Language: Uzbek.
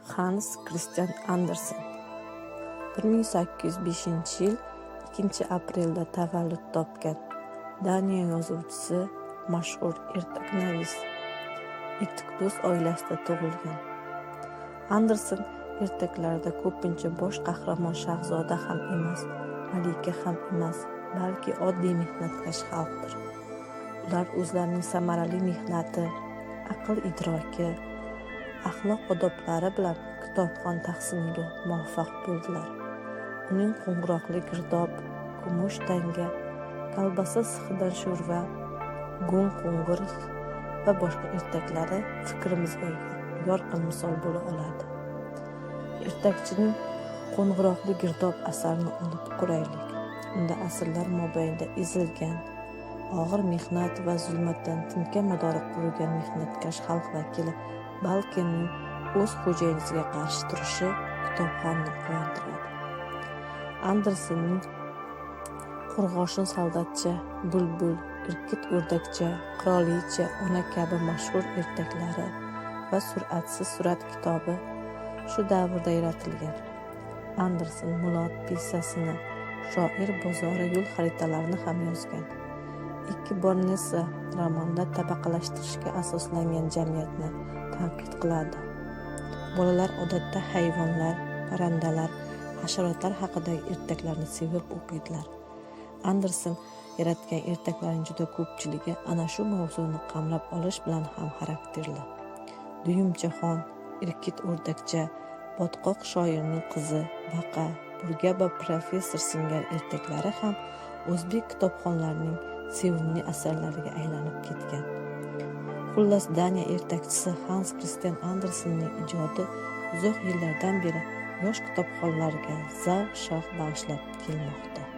Hans Kristian Andersen 1805-yil 2-aprelda tavallud topgan Daniya yozuvchisi, mashhur ertaknavis, etikdo'st oilasida tug'ilgan. Andersen ertaklarida ko'pincha bosh qahramon shahzoda ham emas, malika ham emas, balki oddiy mehnatkash xalqdir. Ular o'zlarining samarali mehnati, aql-idroki, axloq-odoblari bilan kitobxon tahsiniga muvaffaq bo'ldilar. Uning Qo'ng'iroqli girdob, Kumush tanga, Kolbasa sixidan sho'rva, Go'ng qo'ng'ir va boshqa ertaklari fikrimizga yorqin misol bo'la oladi. Ertakchining Qo'ng'iroqli girdob asarini olib ko'raylik. Unda asrlar mobaynida ezilgan, og'ir mehnat va zulmatdan tinka madori qurigan mehnatkash xalq vakili Balkenning o'z xo'jayinisiga qarshi turishi kitobxonni quvontiradi. Andersenning Qo'rg'oshin soldatcha, Bulbul, Irkit o'rdakcha, Qirolicha ona kabi mashhur ertaklari va Suratsiz surat kitobi shu davrda yaratilgan. Andersen Mulot pyesasini, Shoir bozori yo'l xaritalarini ham yozgan. Ikki bor Nessa romanida tabaqalashtirishga asoslangan jamiyatni tanqid qiladi. Bolalar odatda hayvonlar, parrandalar, hasharotlar haqidagi ertaklarni sevib o'qiydilar. Andersen yaratgan ertaklarning juda ko'pchiligi ana shu mavzuni qamrab olish bilan ham xarakterli. Duyumchaxon, Irkit o'rdakcha, Botqoq shoirning qizi, Baqa, Burgaba professor singari ertaklari ham o'zbek kitobxonlarining sevimli asarlariga aylanib ketgan. Xullas, Daniya ertakchisi Hans Kristian Andersenning ijodi uzoq yillardan beri yosh kitobxonlarga zavq-shavq bag'ishlab kelmoqda.